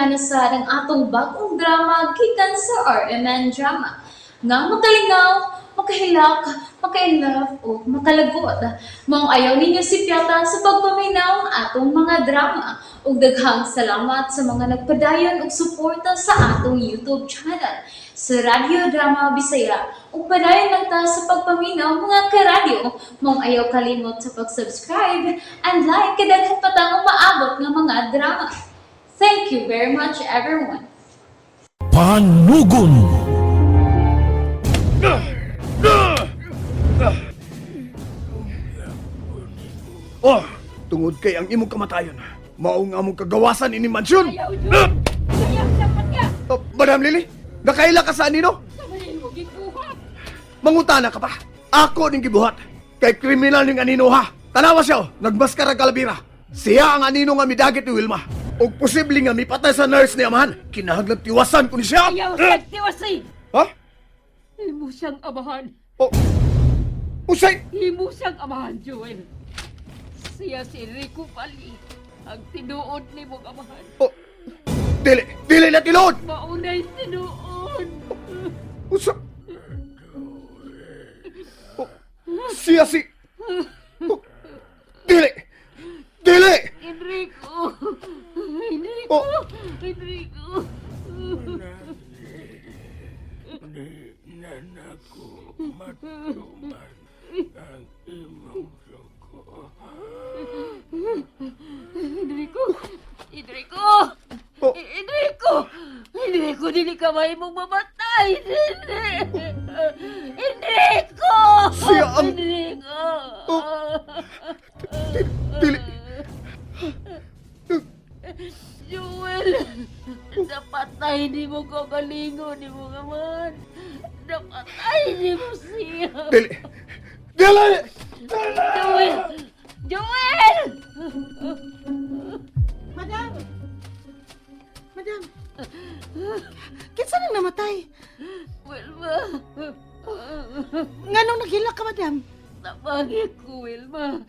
na sa ang atong bagong drama gikan sa RMN Drama. Nga makalingaw, makahilak, maka-inlove o makalagot. Maong ayaw ninyo sipyata sa pagpaminaw ang atong mga drama. Ug daghang salamat sa mga nagpadayon og suporta sa atong YouTube channel sa Radyo Drama Bisaya. Ug padayon lang ta sa pagpaminaw, mga karadyo. Maong ayaw kalimot sa pag-subscribe and like kay daghan pa tang umaabot nga mga drama. Thank you very much, everyone. Panugon. Oh, tungod kay ang imong kamatayon, mao nga among kagawasan ini mansyon. Ayaw, Joel! Ayaw, dapat ka! Oh, Madam Lily, nakaila ka sa anino? Sabihin mo, gibuhat! Mangutana ka pa. Ako ning gibuhat. Kay kriminal ning anino ha. Tanawa siya, oh, nagmaskara kalabira. Siya ang anino nga midagit ni Wilma. Og posible nga mipatay sa nurse ni amahan. Kinahanglan tiwasan ko ni siya. Ayaw, sagtiwasi! Ha? Imo siyang amahan. Oh. Usay! Imo siyang amahan, Joel. Siya si Rico Pali. Ang tinuod ni mong amahan. Oh. Dili, dili na tinuod. Maunay tinuod. Usa. Oh, siya si. Oh, dili. Dili. Enrico! Enrico! Oh. Enrico! Enrico! Enrico! Oh. Enrico! Enrico, dili ka mahimong mamatay! Dili! Enrico! Siya ang- Enrico! Oh. Dili. Joel! Napatay ni mo kagalingon ni mo naman! Napatay ni mo siya! Dili. Dili. Joel! Joel! Madam! Madam! Kinsa nang namatay? Wilma! Nganong naghilak ka, madam? Nabangi ko, Wilma!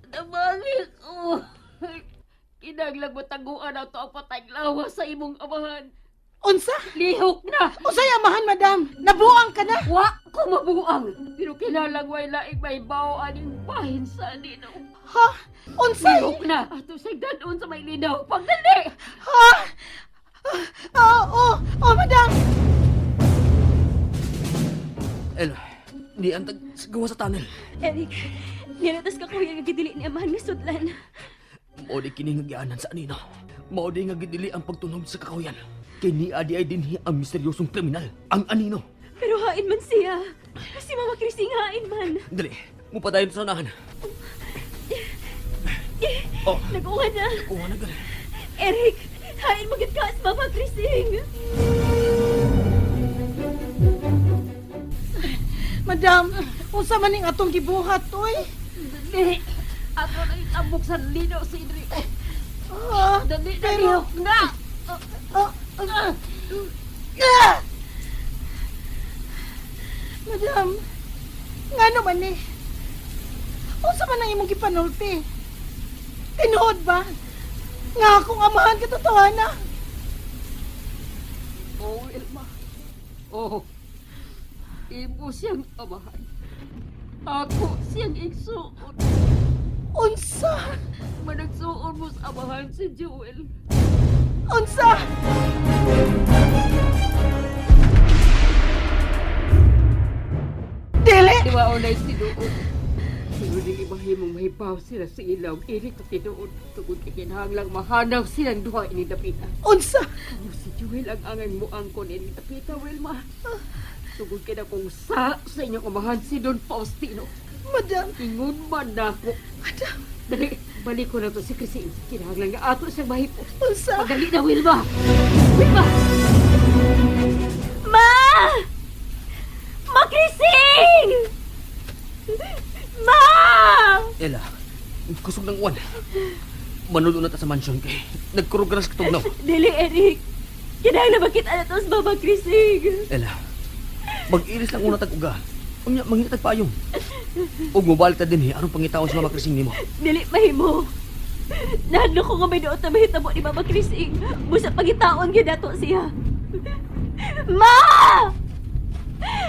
Nabangi ko! Kinaglag mo taguan ato ang patay lawas sa imong amahan. Unsa? Lihok na! Unsay amahan, madam? Nabuang ka na? Wa ko mabuang! Pero kinalang way laing may bao aning bahin sa anino. Ha? Unsay? Lihok na! Ato siyang dadon sa may linaw. Pagdali! Ha? Ah, oh, oh, madam! Ella, di ang tag sa gawa sa tunnel. Eric, nilatas ka kuya nga gidili ni amahan nga sudlan. Mao di kini nga gianan sa anino. Mao di nga gidili ang pagtunog sa kakahuyan. Kay ni adi ay dinhi ang misteryosong kriminal, ang anino. Pero hain man siya. Si Mama Chrising hain man. Dali, mupadayon sa unahan. Oh, Nag-uwa na. kuha na gani. Eric, hain magid ka sa Mama Chrising. Madam, unsa man ning atong gibuhat, oy? Dali! Ato na itambok sa linaw si Enrico. Ah, Dali na, Pero- lihok na! ah, ah, ah! Madam, ngano man ni? Unsa man ang imong gipanulti? Tinuod ba? Nga akong amahan katotohanan. Oh, Wilma. Oh. Imo siyang amahan. Ako siyang igsuon. Unsa? Managsuon mo sa amahan si Joel. Unsa? Dili! Di ba unay tinuod? Pero di ibahimong mahibaw sila sa ilaw. Iri ka tinuod. Tungod kay kinahanglang mahanaw silang duha ini dapita. Unsa? Kamo si Joel ang angay mo angkon ini dapita, Wilma. Tungod kay na kung sa inyong amahan si Don Faustino. Madam, Ingon man nako. madam, Dali, balik ko na to si Christine. Kinahanglan nga ato siyang mahipos. unsa? Pagali na, Wilma! Wilma! Ma! Ma Chrising! Ma! Ella, kusog ng uwan. Manulo na ta sa mansion kay nagkurog ka na sa katugnaw. Dili, Eric. Kinahanglan makita na to sa Mama Chrising. Ella, mag-iris lang una tag uga. Unya, mangita tag payong. Ug mobalik ta dinhi aron pangitaon sa Mama Krising nimo. Dili mahimo. Nahadlok ko nga may duot na mahitabo ni Mama Krising. Busa pangitaon gyud nato siya. Ma!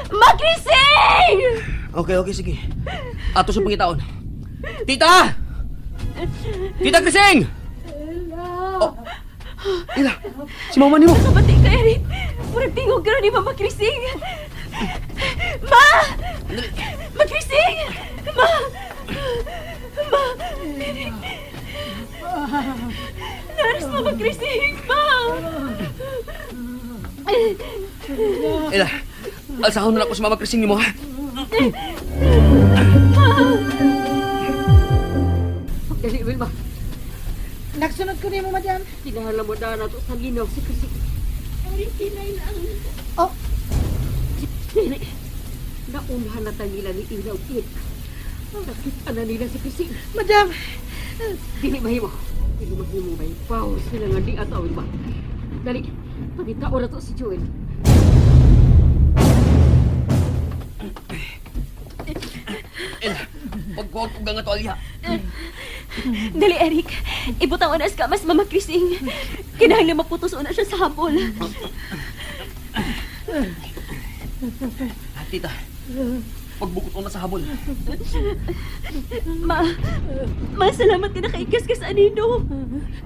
Ma Krising! Okay, okay, sige. Ato sa pangitaon. Tita! Tita Krising! Oh. Ila, si mama nimo. Nakabati ka, Eric. Murag tingog karon ni Mama Krising. Ma! Ma Krising! Ma! Ma! Eric! Naras Mama Krising! Ma! Ila, alsahon na lang ko si Mama Krising nimo, ha? Dali, Wilma. Nagsunod ko nimo, madam. Kinahanglan mo na nato sa linaw si Krising. Eric, kinay lang. Oh, Dili. Naunhan na nila ni Ilaw Kit. Nakita na nila si Krising. madam. Dili mahimo. Dili mahimo may pause sila nga di ato, Wilma. Dali, pangitao na to si Joel. Ila, pagkuwag ko nga to alya. Dali, Eric. Ibutang oras ka, mas Mama Krising. Kinahanglan maputos una siya sa habol. Ah, Tita, pagbukot ko na sa habol. Ma, ma, salamat ka nakaikas ka sa anino.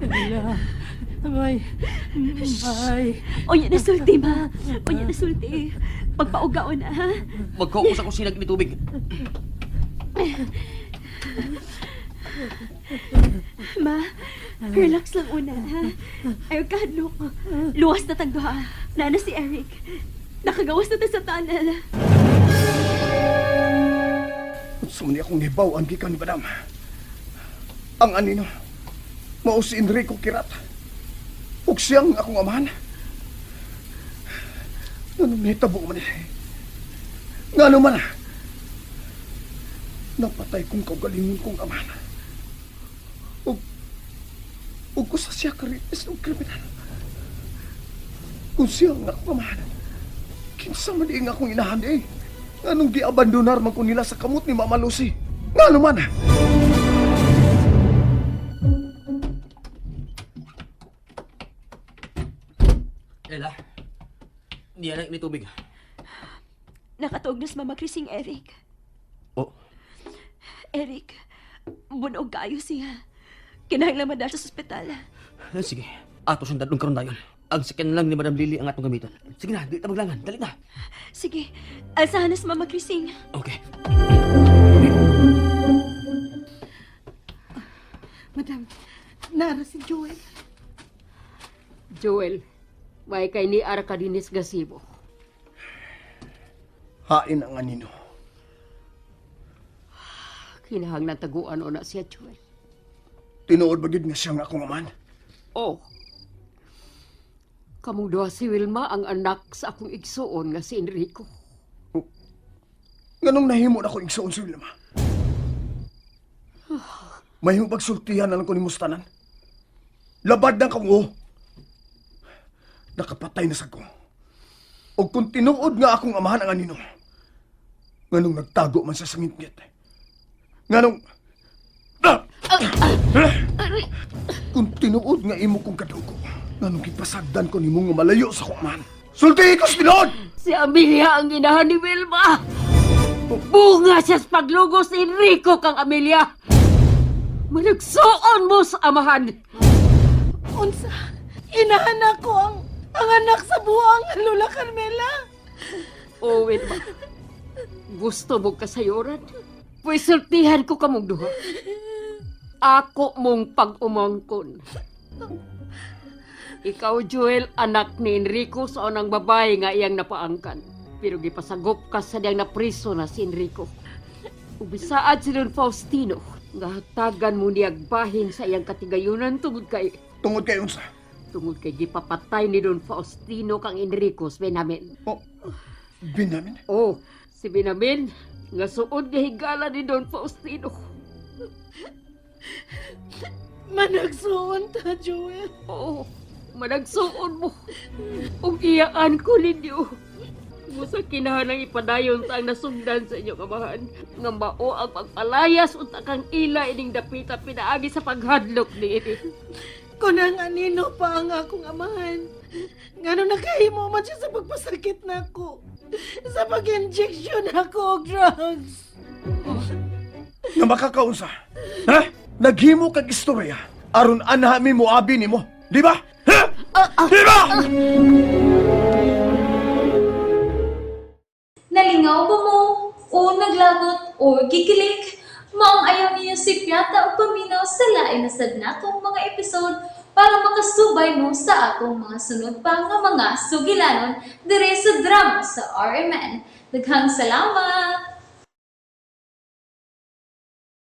Ella, may, may. Unya na sulti, ma. Unya na sulti. Pagpaugaon na, ha? Magkuha ko sa kusina ni tubig. Ma, relax lang una, ha? Ayaw ka, hadlok. Luwas na tang duha. Nana si Eric. Nakagawas na ta sa tunnel. Unsa man ni akong hibaw ang gikan ni Madam. Ang anino, mao si Enrico Kirat. Ug siyang akong amahan. Nganong nahitabo man eh? Ngano man ah? Napatay kong kaugalingon kong amahan. Ug, ug usa siya karitis ng kriminal. Kung siya ang akong amahan, kinsa man di ang akong inahan eh. Nganong giabandonar man ko nila sa kamot ni Mama Lucy? Ngano man? Ela, niya na ni tubig. Nakatuog na si Mama Krising, Eric. Oh, Eric, bunog kayo siya. Kinahanglan man na siya sa ospital. eh, sige. Ato siyang dadong karon dayon. Ang sakyan lang ni Madam Lily ang atong gamiton. Sige na, di ta maglangan. Dali na. Sige, alsahan na si Mama Krising. Okay. Madam, nara si Joel. Joel, may kay ni ara ka dinis gasibo. Hain ang anino. Kinahanglan taguan o na siya, Joel. Tinuod ba gyud nga siya nga akong amahan? Oh. Kamong duha si Wilma ang anak sa akong igsuon nga si Enrico. Nganong nahimo na ko igsuon si Wilma? Mahimo pagsultihan na lang ko ni Mustanan. Labad ng kong oo. Nakapatay na sa ko. O kung tinuod nga akong amahan ang anino, nganong nagtago man sa sangitngit. Nganong... Ah! Kung tinuod nga imo kong kadugo, nganong gipasagdan ko nimo nga malayo sa akong amahan. Sultihi ko sa tinuod! Si Amelia ang inahan ni Wilma. Bunga siya sa paglugos ni Enrico kang Amelia. Managsuon mo sa amahan. Unsa, inahan ako ang anak sa buwang, Lola Carmela. O Wilma, gusto mo kasayuran? Pwes sultihan ko kamong duha. Ako mong pag-umangkon. Ikaw, Joel, anak ni Enrico sa unang babae nga iyang napaangkan. Pero gipasagop ka sa diyang napriso na si Enrico. Ubisaad si Don Faustino nga hatagan mo niyag bahin sa iyang katigayunan tungod kay Tungod kay unsa? tungod kay gipapatay ni Don Faustino kang Enrico sa Benamen. Oh, binamin? Oh, si Benamin nga suod nga higala ni Don Faustino. Managsuon ta, Joel. Oo, managsuon mo. Ug iyaan ko ninyo. Busa kinahanglang ipadayon ta ang nasugdan sa inyong amahan nga mao ang pagpalayas unta kang ila ining dapita pinaagi sa paghadlok niini. Kung ang anino pa ang akong amahan, ngano nakahimo man siya sa pagpasakit nako, sa pag-injection nako og drugs. Nga makakaunsa. Ha? Naghimo kag istorya aron anha mi moabi nimo, di ba? Ha? Di ba? Nalingaw ba mo? O naglagot o gikilig? Maong ayaw niyo si Piata o paminaw sa lain na sad natong mga episode para makasubay mo sa atong mga sunod pa nga mga sugilanon dire sa drama sa RMN. Daghang salamat!